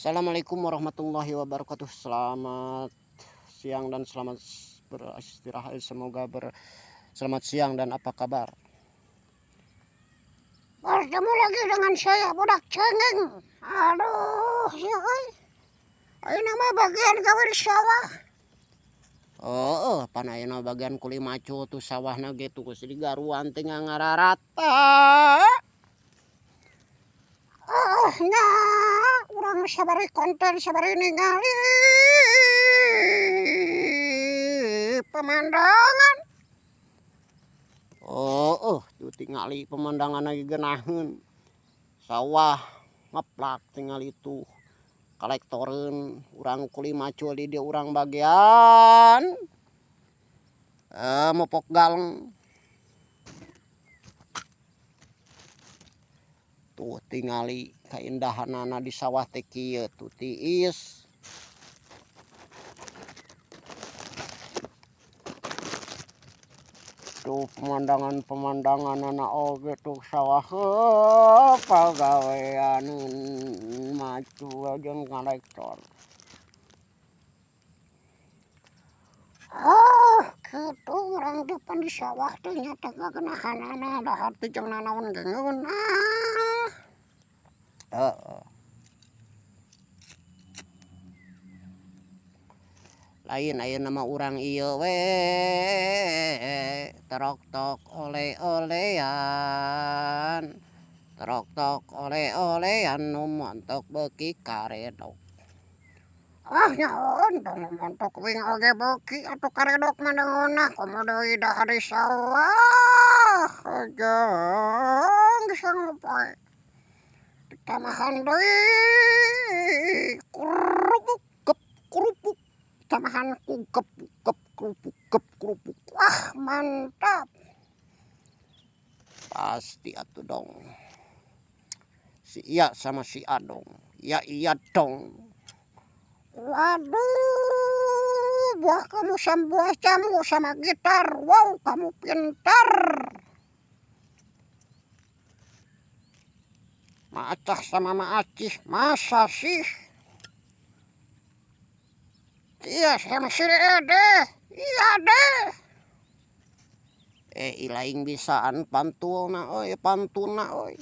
Assalamualaikum warahmatullahi wabarakatuh. Selamat siang dan selamat beristirahat. Semoga selamat siang dan apa kabar? Bertemu lagi dengan saya budak cengeng. Aduh, ya euy. Ayeuna mah bagian gawe di sawah. Oh, pan ayeuna bagian kuli macul tuh sawahna ge tuh geus digaruan teh ngararata. Oh, nya urang sabari konten sabari ningali pemandangan. Oh, tuh tingali pemandangan lagi geunaheun. Sawah ngeplak tingali tuh. Kolektoreun urang kuli macul di dieu urang bagian mopok galeng. Tuh tingali kaindahanana di sawah teh kieu tuh tiis. Tuh pemandangan-pemandanganana oge tuh sawah pagawean macul jeung kolektor. Oh, kitu urang teh pan di sawah teh nya teh geunahanana dahar teh jeung nanaon ge ngeunah. Heeh. Lain ayeuna mah urang ieu we trok-tok oleh-olehan. Trok-tok oleh-olehan nu montok beuki karedok. Ah nyaon tong nu montok wing oge beuki atuh karedok mah ngeunah komo deui dahar di sawah. Ujung geus poe. Ditamahan deui kerupuk kep kerupuk. Tamahan ku kep kep kerupuk kep kerupuk. Wah, mantap. Pasti atuh dong. Si iya sama si A dong. Ya iya dong. Waduh, buah kamu sama buah jamu sama gitar. Wow, kamu pintar. Maacah sama Maacih, masa sih? Iya sama si deh. Iya deh. Ilaing bisaan pantulna euy, pantuna euy.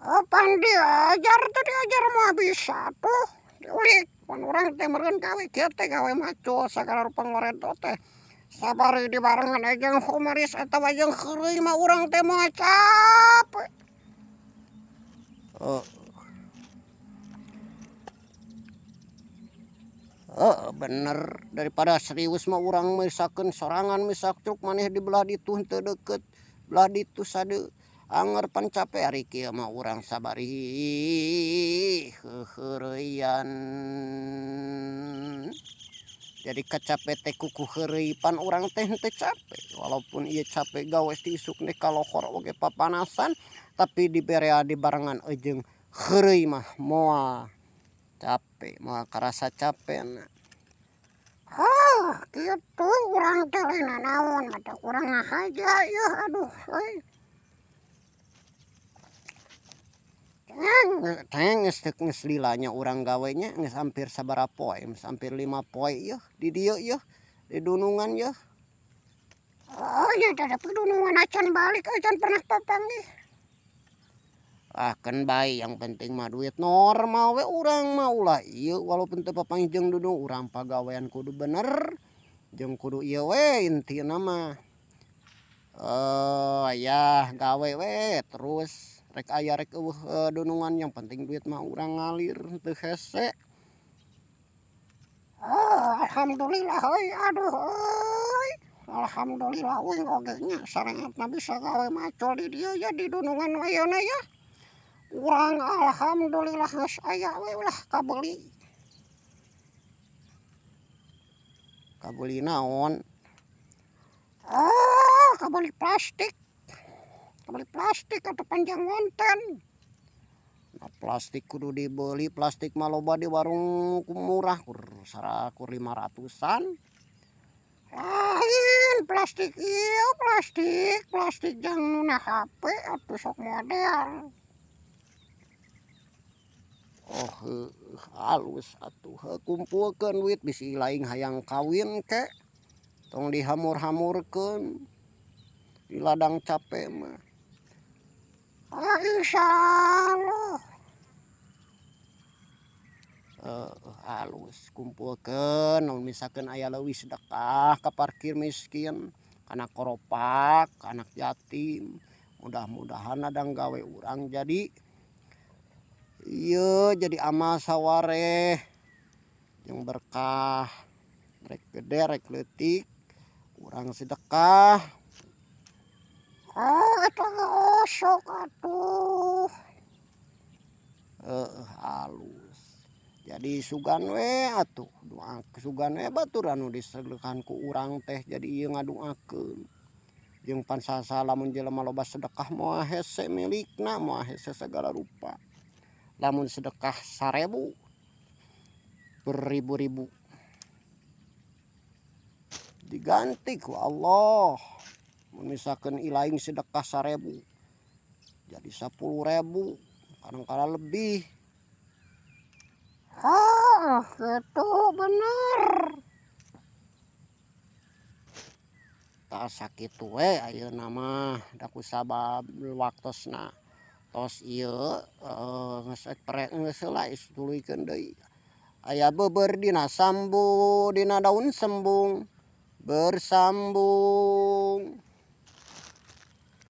Oh, pan diajar tuh diajar mah bisa tuh. Diulik pan urang teh meureun gawe kieu teh gawe macul sagala rupa ngoredo teh. Sabari dibarengan jeung humaris atawa jeung heureuy mah urang teh moal capek. Oh. Bener daripada serius mah urang misakeun sorangan misak truk maneh di belah ditu henteu deukeut belah ditu sade anger pan capek ari kieu mah urang sabari heuheureyan. Jadi kacape teh kuku heureuy pan urang teh henteu capek walaupun ieu capek gawe ti isuk teh ka lohor oge papanasan tapi diberea dibarengan jeung heureuy mah moal capek moal karasa capek. Oh, kitu urang teh lain nanaon mata urang ngahaja yeuh aduh euy. Teng geus teu geus lilanya urang gawe nya geus hampir sabaraha poe, geus hampir 5 poe yeuh di dieu yeuh di dunungan yeuh. Oh, nya teh tapi dunungan acan balik acan pernah papanggih. Ah keun bae yang penting mah duit normal we urang mah ulah ieu walaupun teu papanggih jeung dudung urang pagawean kudu bener jeung kudu ieu we intina mah. Ya gawe we terus rek aya rek eueuh dunungan yang penting duit mah urang ngalir teu hese. Oh, alhamdulillah euy aduh euy. Alhamdulillah uing oge nya sareatna bisa gawe macul di dieu ya di dunungan ayeuna ya. Urang alhamdulillah geus aya we ulah kabeuli. Kabeuli naon? Oh, kabeuli plastik. Kabeuli plastik atau panjang konten. Nah, plastik kudu dibeli, plastik mah loba di warung murah kur sarakur 500-an. Lain plastik ieu plastik, plastik jang nu na HP atuh sok model. Oh heuh halus atuh heuh kumpulkeun duit bisi laing hayang kawin ke tong dihamur-hamurkeun di ladang capek mah. Ah insyaallah. Halus kumpulkeun lamun misalkeun aya leuwih sedekah ka parkir miskin kana koropak ka anak yatim mudah-mudahan ladang gawe urang jadi ieu jadi amal sawareh jeung berkah rek gede rek leutik urang sedekah. Oh eta ge osok atuh. Halus jadi sugan we atuh doa sugan we batur anu disedekahan ku urang teh jadi ieu ngadoakeun jeung pan sasa lamun jelema loba sedekah moal hese milikna moal hese sagala rupa lamun sedekah 1000 beribu-ribu diganti ku Allah. Mun misalkeun ilaing sedekah 1000 jadi 10.000 kadang-kala lebih. Oh gitu bener. Tah sakitu we ayeuna mah da kusabab waktosna tos ieu geus geus heula tuluykeun deui. Aya beubeur dina sambu dina daun sembung bersambung.